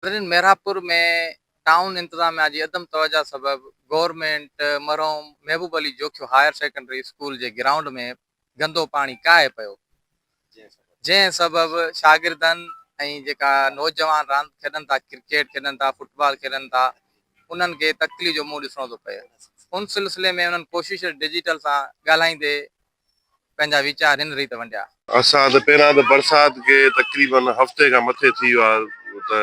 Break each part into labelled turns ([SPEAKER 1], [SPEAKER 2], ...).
[SPEAKER 1] ناظرين ميرانپور ۾ ٽائون انتظاميا جي عدم توجه سبب گورنمينٽ مرحوم Mehboob Ali Jokhio higher secondary school جي گرائونڊ ۾ گندو پاڻي ڪاهي پيو جنهن سبب شاگردن ۽ جيڪا نوجوان راند کيڏن ٿا ڪرڪيٽ کيڏن ٿا فٽبال کيڏن ٿا انهن کي تڪليف جو منهن ڏسڻو ٿو پئي ان سلسلي ۾ انهن ڪوشش ڊجيٽل سان ڳالهائيندي پنهنجا ويچار هن ريت ونڊيا.
[SPEAKER 2] اسان ته پهريان ته برسات کي تقريبن هفتي کان مٿي ٿي ويو آهي ته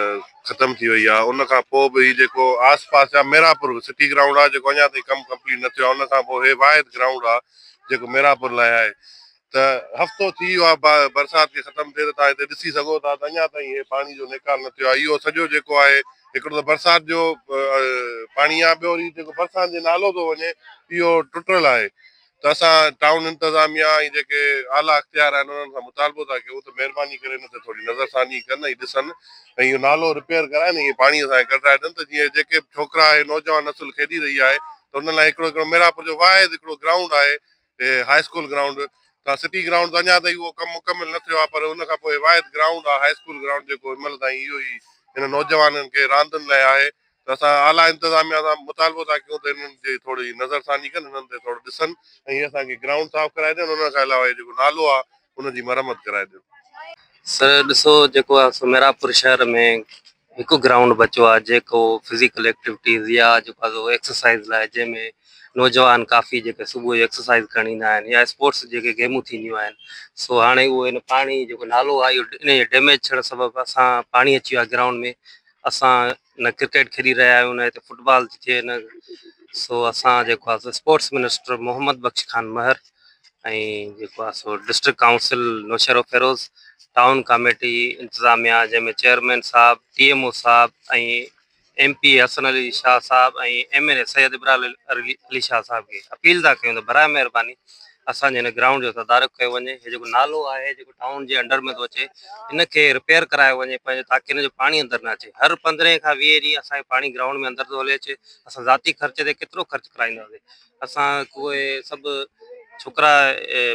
[SPEAKER 2] ختم ٿي وئي آهي ان کان پوء به هي جيڪو آس پاس جا ميراپور سٽي گرائونڊ آهي جيڪو اڃا تائين ڪم ڪمپليٽ نه ٿيو آهي ان کان پوء هي واحد گرائونڊ آهي جيڪو ميراپور لاء آهي ته هفتو ٿي ويو آهي برسات کي ختم ٿئي ته توهان هتي ڏسي سگهو ٿا ته اڃا تائين هي پاڻي جو نيڪال نه ٿيو آهي اهو سڄو جيڪو آهي هڪڙو ته برسات جو پاڻي آهي ٻيو وري جيڪو برسات جي نالو ٿو وڃي اهو ٽٽل آهي ته اسان ٽائون انتظاميا ۽ جيڪي اعليٰ اختيار آهن انهن کان مطالبو ٿا ڪيون ته مهرباني ڪري ان تي ٿوري نظر ثاني ڪن ۽ ڏسن ۽ اهو نالو رپيئر ڪرائن ۽ اهي پاڻي اسان کي ڪڍرائي ڏين ته جيئن جيڪي به ڇوڪرا ۽ نوجوان نسل کيڏي رهي آهي ته انهن لاء هڪڙو هڪڙو ميراپور جو واحد هڪڙو گرائونڊ آهي هاء اسڪول گرائونڊ ته سٽي گرائونڊ ته اڃا تائين اهو ڪم مڪمل نه ٿيو آهي پر ان کان پوء واحد گرائونڊ آهي هاء اسڪول گرائونڊ جيڪو هن مهل تائين اهو ئي هن نوجوانن کي راندن لاء آهي ته اسان اعليٰ انتظاميا سان مطالبو ٿا ڪيون ته انهن جي ٿوري نظرثاني ڪن انهن تي ٿورو ڏسن ۽ هي اسان کي گرائونڊ صاف ڪرائي ڏين ان کان علاوه هي جيڪو نالو آهي ان جي مرمت ڪرائي ڏين.
[SPEAKER 3] سر ڏسو جيڪو آهي سو ميراپور شهر ۾ هڪ گرائونڊ بچو آهي جيڪو فزيڪل ايڪٽيوٽيز يا جيڪو آهي سو ايڪسرسائز لاء جنهن ۾ نوجوان ڪافي جيڪي صبح جو ايڪسرسائز ڪرڻ ايندا آهن يا اسپورٽس جيڪي گيمون ٿينديون آهن سو هاڻي اهو هن پاڻي جيڪو نالو آهي اهو ان جي ڊيميج ٿيڻ سبب اسان پاڻي اچي ويو آهي گرائونڊ ۾ اسان نه ڪرڪيٽ کيڏي رهيا آهيون نه هتي فٽبال ٿي ٿئي نه سو اسان جيڪو آهي سو اسپورٽس منسٽر محمد بخش خان مهر ۽ جيڪو آهي سو district council Naushahro Feroze town committee انتظاميا جنهن ۾ چيئرمين صاحب ٽي ايم او صاحب ۽ M P A Hassan Ali Shah صاحب ۽ M N A Syed Ibrar Ali Shah صاحب کي اپيل ٿا ڪيون ته براء مهرباني اسان جي هن گرائونڊ جو تدارڪ ڪيو وڃي هي جيڪو نالو آهي جيڪو ٽائون جي انڊر ۾ ٿو اچي ان کي رپيئر ڪرايو وڃي پنهنجو تاڪي ان جو پاڻي اندر نه اچي هر پندرهين کان ويهين ڏينهن اسان کي پاڻي گرائونڊ ۾ اندر ٿو هلي اچي اسان ذاتي خرچ تي ڪيترو خرچ ڪرائينداسين اسان ڪوئي سڀ ڇوڪرا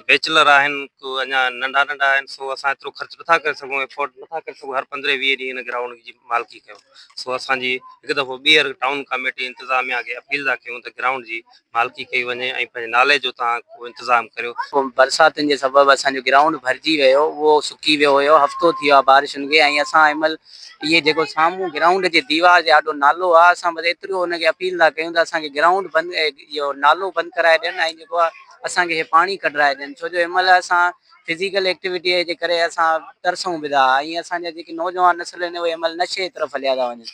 [SPEAKER 3] بيچلر آهن ڪو اڃا ننڍا ننڍا آهن سو اسان ايترو خرچ نٿا ڪري سگهون افورڊ نٿا ڪري سگهون هر پندرهين ويهين ڏينهن هن گرائونڊ جي مالڪي ڪيون سو اسان جي هڪ دفعو ٻيهر ٽائون ڪاميٽي انتظاميا کي اپيل ٿا ڪيون ته گرائونڊ جي مالڪي ڪئي وڃي ۽ پنهنجي نالي جو توهان ڪو انتظام ڪريو.
[SPEAKER 4] برساتن جي سبب اسان جو گرائونڊ ڀرجي ويو اهو سڪي ويو هيو هفتو ٿي ويو آهي بارشن کي ۽ اسان هن مهل اهي جيڪو سامهون گرائونڊ جي ديوار جي آڏو نالو آهي اسان بس ايترو ان کي اپيل ٿا ڪيون ته اسان کي گرائونڊ بند اهو نالو بند ڪرائي ڏين ۽ جيڪو آهي اسان کي هي پاڻي ڪڍرائي ڏين ڇو جو هن مهل اسان فزيڪل ايڪٽيوٽي جي ڪري اسان ترسون به ٿا ۽ اسان جا جيڪي نوجوان نسل آهن اهي هن مهل نشي جي طرف هليا ٿا وڃن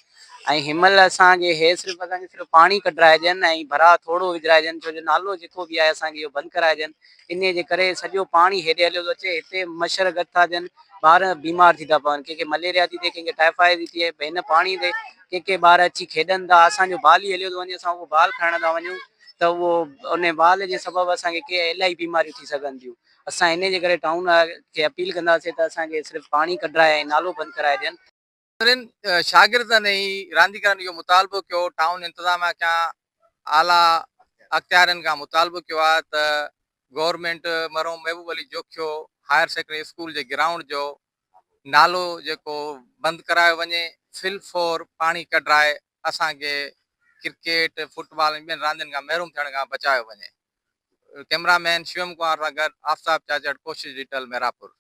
[SPEAKER 4] ۽ هن مهل اسان کي هي صرف اسان کي صرف پاڻي ڪڍرائي ڏين ۽ ڀراء ٿورو وجهرائي ڏين ڇو جو نالو جيڪو به آهي اسان کي اهو بند ڪرائي ڏين انهي جي ڪري سڄو پاڻي هيڏي هليو ٿو اچي هتي مڇر گڏ ٿا ٿين ٻار بيمار ٿي ٿا پون ڪنهن کي مليريا ٿي ٿئي ڪنهن کي ٽائيفائيڊ ٿي ٿئي هن پاڻي تي ڪي ڪي ٻار اچي کيڏن ٿا اسان جو بال ئي هليو ٿو وڃي اسان اهو بال کڻڻ ٿا وڃون ته اهو انهي بال جي سبب اسان کي ڪي الاهي بيماريون ٿي سگهن ٿيون اسان انهي جي ڪري ٽائون کي اپيل ڪنداسين ته اسان کي صرف پاڻي ڪڍرائي ۽ نالو بند ڪرائي ڏين.
[SPEAKER 1] انهن شاگردن ۽ رانديگرن اهو مطالبو ڪيو ٽائون انتظاميا کان اعليٰ اختيارين کان مطالبو ڪيو آهي ته گورنمينٽ مرحوم Mehboob Ali Jokhio higher secondary school جي گرائونڊ جو نالو جيڪو بند ڪرايو وڃي فل فور پاڻي ڪڍرائي اسان کي ڪرڪيٽ فٽبال ۽ ٻين راندين کان محروم ٿيڻ کان بچايو وڃي. ڪئميرا مين شوم ڪمار سان گڏ آفتاب چاچڙ ڪوشش ڊجيٽل ميراپور.